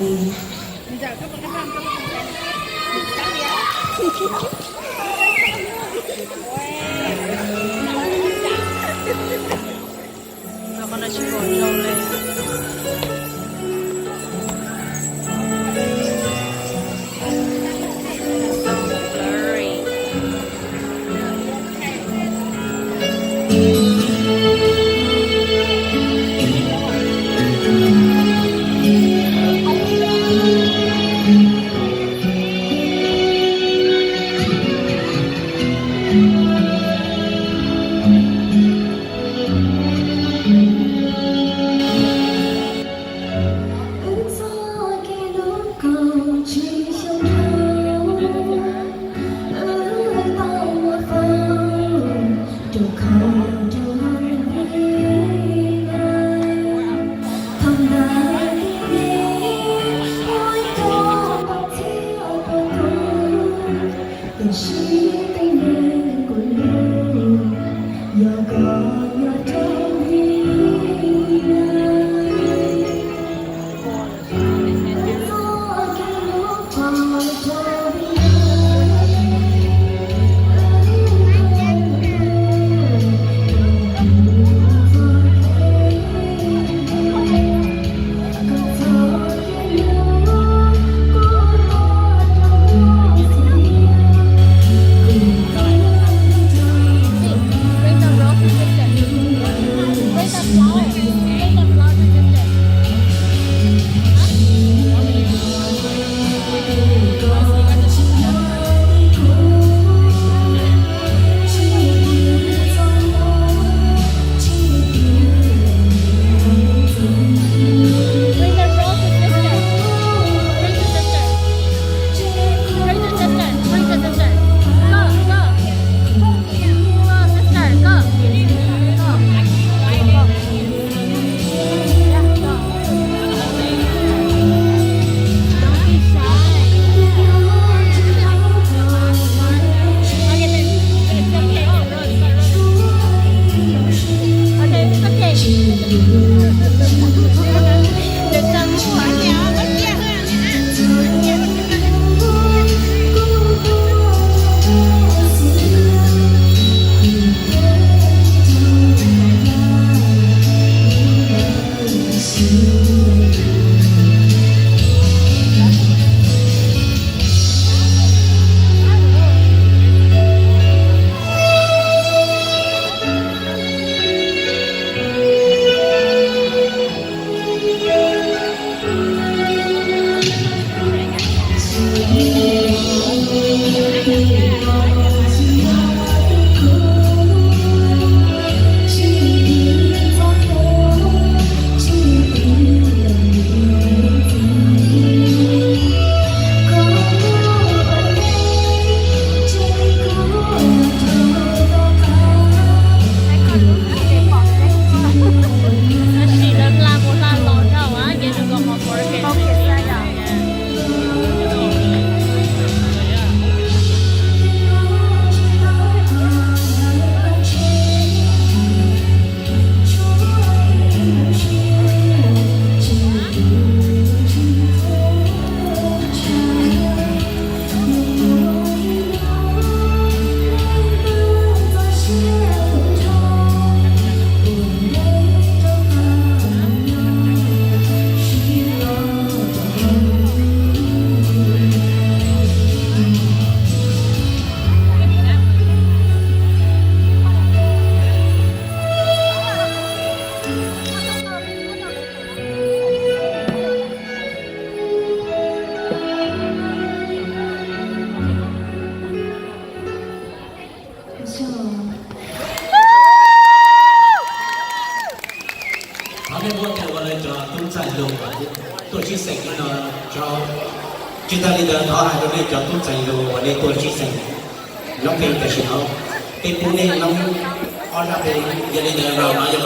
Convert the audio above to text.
Qhov no tsis pom zoo li. So blurry. Bring the roses, sister. Bring the flowers. Bring the flowers, sister. Bring the roses, sister. Bring the sister. Bring the sister. Bring the sister. Go, go. Go, sister, go. Go. Go. Don't be shy. Okay, it's okay. Okay, it's okay. Được cho Thov nej muab tes ua rau cov tub ntxhais hluas tuaj sib xeem li no. Tsis tas li ntawd thov hais rau nej cov tub ntxhais hluas uas nej tuaj sib xeem noob pheej tam sim no, peb pub nej noob ob lab pheej, yog li ntawd no yog